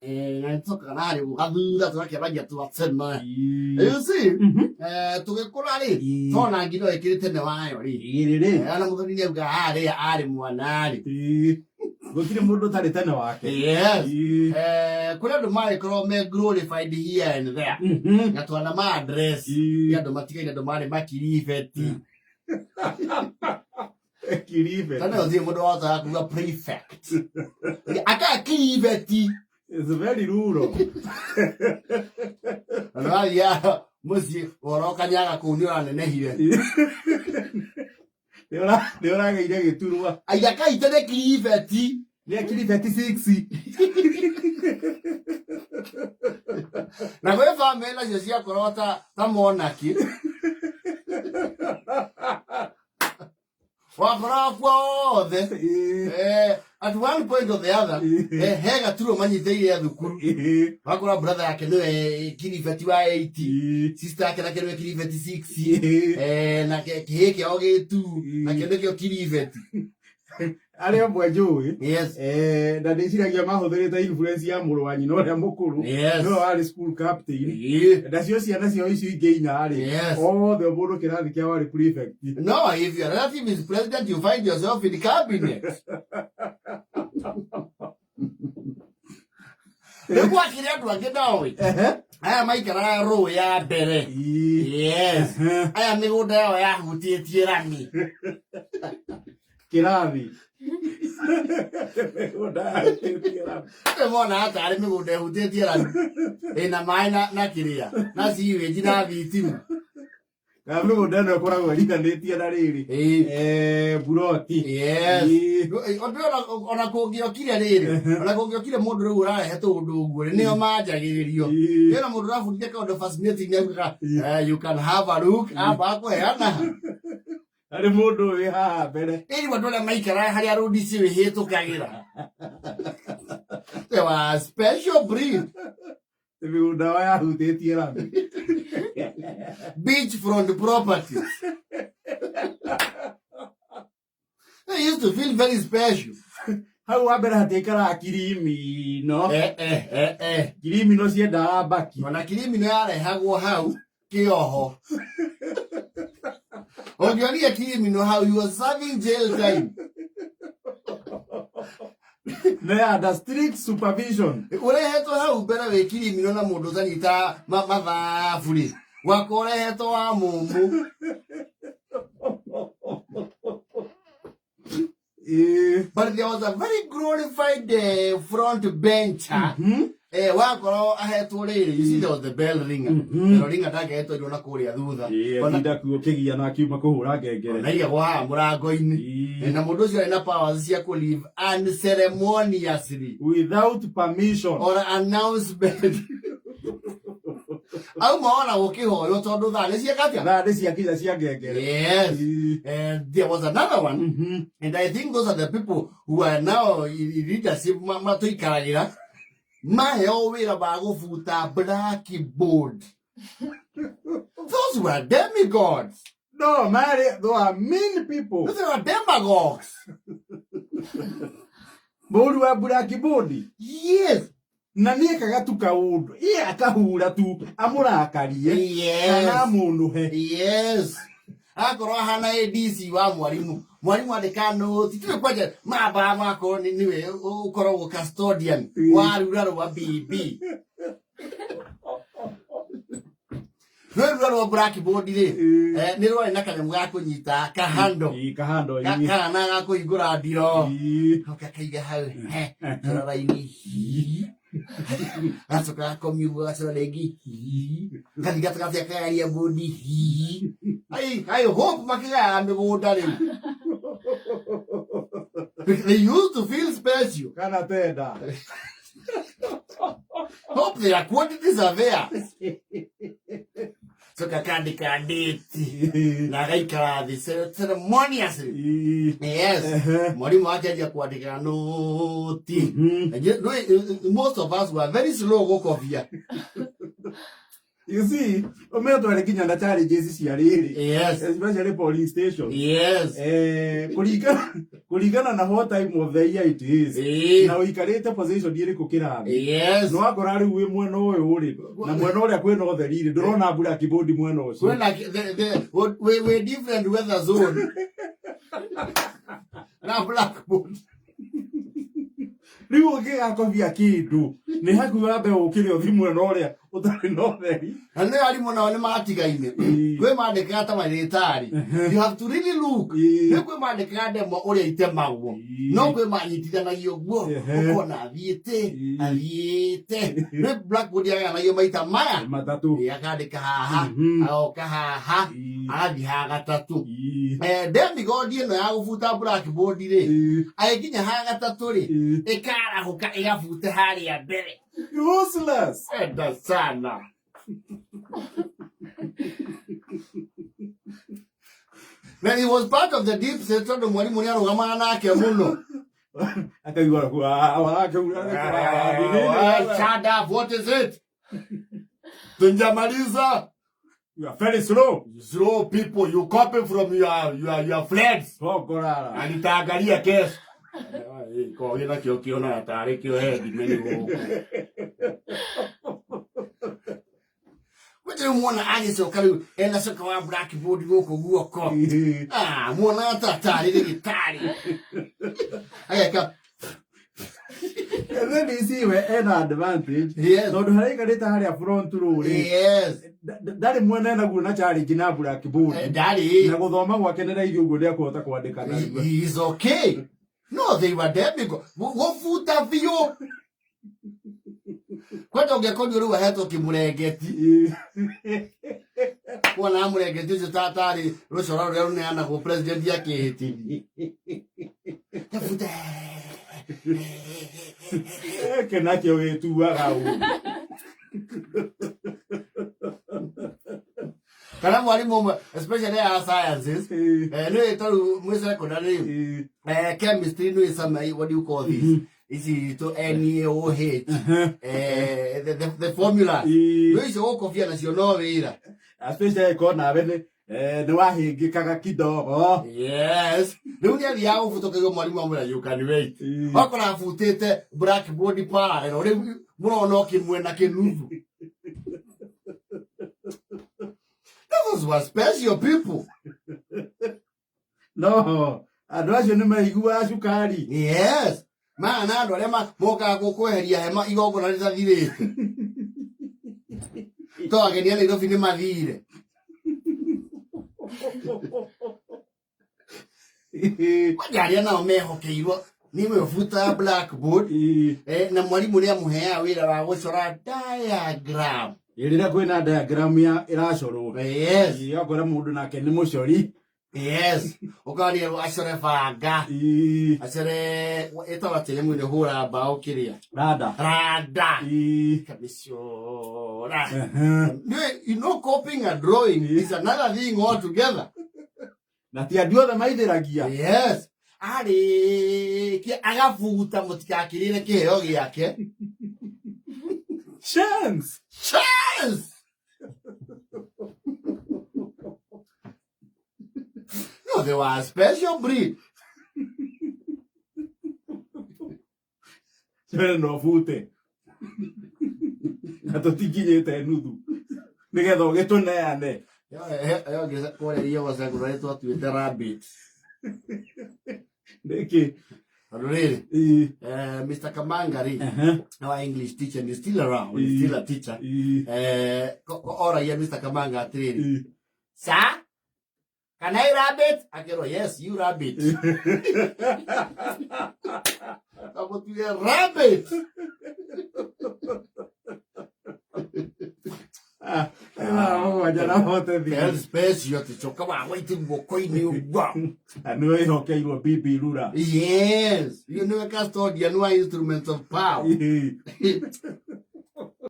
Na nĩtũcokaga narĩ gathutha tũgakĩambagia twatema. You see, tũgĩkũra rĩ, tona nginya ĩkĩrĩ tene wayo rĩ. Igĩrĩ. Ona mũthoni nĩ auga harĩa arĩ mwana rĩ. Gũtirĩ mũndũ ũtarĩ tene wake. Yes. Kũrĩ andũ marĩkorwo me glorified here and there. Na twana ma address. Nĩ andũ matigaine, andũ marĩ makiribeti. Kiribeti. Tondũ gũtirĩ mũndũ wahotaga kuga prefect. Aka kiribeti. It's very rural. Na nĩwathiaga mũciĩ ũhoro kanyaga kũu nĩ ũranenehire. Nĩ ũragĩire gĩturwa. Aiga kaite nĩ kiribeti. Nĩ kiribeti 6. Na gwĩ bamĩrĩ nacio ciakorwo ta monaki. Wakoraga kuo othe. At one point or the other, he gaturwa manyitĩrĩire thukuru. Wakora brother yake nĩwe kiribeti wa 8, sister yake nake nĩwe kiribeti 6, na kĩhĩ kĩao gĩ 2, nakĩo nĩkĩo kiribeti. Arĩa amwe njũĩ, na ndĩciragia mahũthĩrĩte influence ya mũrũ wa nyina ũrĩa mũkũrũ, nĩwe warĩ school captain. Nacio ciana ciao icio ingĩ inya rĩ, othe mũndũ kĩrathi kĩao warĩ prefect. No, if your relative is president, you find yourself in cabinet. Rĩu gwakĩrĩ andũ angĩ nao ĩ, aya maikaraga rũũ ya mbere. Yes. Aya mĩgũnda yao yahutĩtie rami. Kĩrathi. Mĩgũnda yahutĩtie rami. Nĩ monaga tarĩ mĩgũnda ĩhutĩtie rami. Ĩna maĩ na kĩrĩa, na sewage na thitima. Kana mĩgũnda ĩno ĩkoragwo ĩriganĩtie na rĩrĩ. Buroti. Yes. Ũndũ ona kũngĩokire rĩrĩ, ona kũngĩokire mũndũ rĩu ũrarehe tũũndũ ũguo rĩ, nĩo manjagĩrĩrio. Ĩno mũndũ ũrabundithia kaũndũ fascinating nĩ augaga, "You can have a look," amba akũheana. Harĩ mũndũ wĩ haha mbere. Ĩni andũ arĩa maikaraga harĩa rũndi ciĩhĩtũkagĩra. They were a special breed. Mĩgũnda yao yahutĩtie rami. Beach front properties. They used to feel very special. Hau wa mbere hatiaikaraga kirimino. Kirimino ciendaga mbaki. Ona kirimino yarehagwo hau kĩoho. Ũngĩonire kirimino hau, you were serving jail time. Nĩ under strict supervision. Ũrehetwo hau mbere wĩ kirimino na mũndũ ũtanyita mathabu rĩ, gwakwa ũrehetwo wa mũmũ. But there was a very glorified front bencher. Wakorwo ahetwo rĩrĩ, you see there was the bell ringer. Bell ringer ndangĩhetwo na kũrĩa thutha. Atinda kuo kĩgia na akiuma kũhũra ngengere. Ona aigagwo haha mũrango-inĩ. Na mũndũ ũcio arĩ na powers cia kũ leave unceremoniously. Without permission. Or announcement. Auma ona gũkĩhoywo tondũ thaa nĩ cieka atĩa? Thaa nĩ ciakinya cia ngengere. Yes. And there was another one. And I think those are the people who are now in leadership matũikaragĩra. Maheo wĩra wa gũbuta blackboard. Those were demigods. No, marĩ, they were mean people. Those were demagogues. Mũru wa blackboard. Yes. Na nĩ ekaga tu kaũndũ, iye akahura tu amũrakarie. Yes. Kana amũnũhe. Yes. Akorwo ahana ADC wa mwarimu. Mwarimu andĩka nũti. Tiwe kwanja mamba makorwo nĩwe ũkoragwo custodian wa rura rwa BB. Rũĩ rura rwa blackboard rĩ, nĩ rwarĩ na kanyamũ ga kũnyita kahando. Kahando, Kana ga kũhingũra ndiro. Gakaiga hau, cora raini. Gacoka gakomia ũguo gacora rĩngĩ. Gathiĩ gatagatĩ akagaria mbũndi. Ai, I hope makĩgayaga mĩgũnda rĩu. They used to feel special. Kana tenda. Hope their quantities are there. Coka kandĩka ndĩti na agaikara thĩ ceremoniously. Yes. Mwarimu akĩanjia kwandĩka nũti. And you know, most of us were very slow gũkobia. You see, ũmenye twarĩ nginya na challenges cia rĩrĩ. Yes. Especially polling station. Yes. Kũringana na what time of the year it is. Na ũikarĩte position ĩrĩkũ kĩrathi. Yes. Nĩ wakora rĩu wĩ mwena ũyũ rĩ, na mwena ũrĩa kwĩna ũtheri rĩ, ndũrona blackboard mwena ũcio. Kwĩna the we different weather zone. Na blackboard. Rĩu ũngĩgakobia kĩndũ nĩ hakuhĩ wambe ũkĩre ũthiĩ mwena ũrĩa ũtarĩ na ũtheri. Na nĩ arimũ nao nĩ matigaine. Kwĩ mandĩkaga ta marĩtarĩ. You have to really look. Nĩ kwĩ mandĩkaga ndemwa ũrĩa itemagwo. No kwĩ manyitithanagia ũguo. Ũkona athiĩte, athiĩte. Nĩ blackboard yagayanagio maita maya. Matatũ. Akandĩka haha, agoka haha, agathiĩ ha gatatũ. Demigod ĩno ya gũbuta blackboard rĩ, agĩkinya ha gatatũ rĩ, ĩkarahũka ĩgabute harĩa mbere. Useless. Enda sana. When he was part of the deep state, tondũ mwarimũ nĩ arũgamaga nake mũno. Akaigua Shut up, what is it? Tunjamaliza. You are very slow. Slow people, you copy from your friends. Tongorara. Na nitaangalia kesho. Kogi nakĩo kĩonaga tarĩ kĩo headman gũkũ. Kwĩ rĩu mwana agĩcoka rĩu ena coka wa blackboard gũkũ guoko. Ah, mwana ta tarĩ rĩgĩtarĩ. Ageka. And then you see we ena advantage. Yes. Tondũ harĩa aikarĩte harĩa front row rĩ. Yes. Ndarĩ mwena enaguo na challenge na blackboard. Ndarĩ. Na gũthoma gwake nĩ raithi ũguo ndekũhota kwandĩka narua. He is okay. No, they were there because gũbuta biũ. Kwenda ũngĩakorirwo rĩu ahetwo kĩmũrengeti. Kuona mũrengeti ũcio tatarĩ rũcora rũrĩa rũneanagwo president akĩhĩtithie. Gabute. Gĩkĩ nakĩo gĩtuaga ũru. Kana mwarimũ ũmwe especially ya sciences. Nĩ tondũ mwĩ secondary chemistry nĩ some what do you call this? Ici to NaOH. The formula. Rĩu icio gũkobia nacio no wĩra. Especially ĩkorwo nawe nĩ nĩ wahĩngĩkaga kidogo. Yes. Rĩu nĩ athiaga gũbuta ũkaigua mwarimũ amwĩra you can wait. Okora abutĩte blackboard parallel rĩu mũrona o kĩmwe na kĩnuthu. Those were special people. No, andũ acio nĩ maiguaga cukari. Yes. Maya na andũ arĩa mokaga gũkweheria hema igongona rĩtathirĩte. To ageni a Nairobi nĩ mathire. Kwanja arĩa nao mehokeirwo nĩ webuta blackboard na mwarimũ nĩ amũheaga wĩra wa gũcora diagram. Rĩrĩa kwĩna diagram ya ĩracorwo. Yes. Ũgakora mũndũ nake nĩ mũcori. Yes. Ũkaria acore banga. Acore ĩtagwo atĩrĩ mwene hũra mbaũ kĩrĩa. Rada. Rada. Kamĩcora. You know, copying a drawing is another thing altogether. Na ti andũ othe maithĩragia. Yes. Arĩkia agabuta mũtikakĩrĩre kĩheo gĩake. Chance. Chance. No, they were a special breed. Core no bute. Na tũtikinyĩte nuthu. Nĩgetha ũgĩtũneane. Ĩyo kũrĩa Riũa Secondary twatuĩte rabbit. Nĩkĩ? Tondũ rĩrĩ, Mr. Kamanga rĩ, our English teacher and he's still around, he's still a teacher. Oragia Mr. Kamanga atĩrĩrĩ, Sir, can I rabbit? Akerwo, yes, you rabbit. Kamũtuire rabbit. Special atĩ coka wa white guoko-inĩ ũguo. Nĩwe ĩhokeirwo bibi rura. Yes, you know custodian wa instruments of power.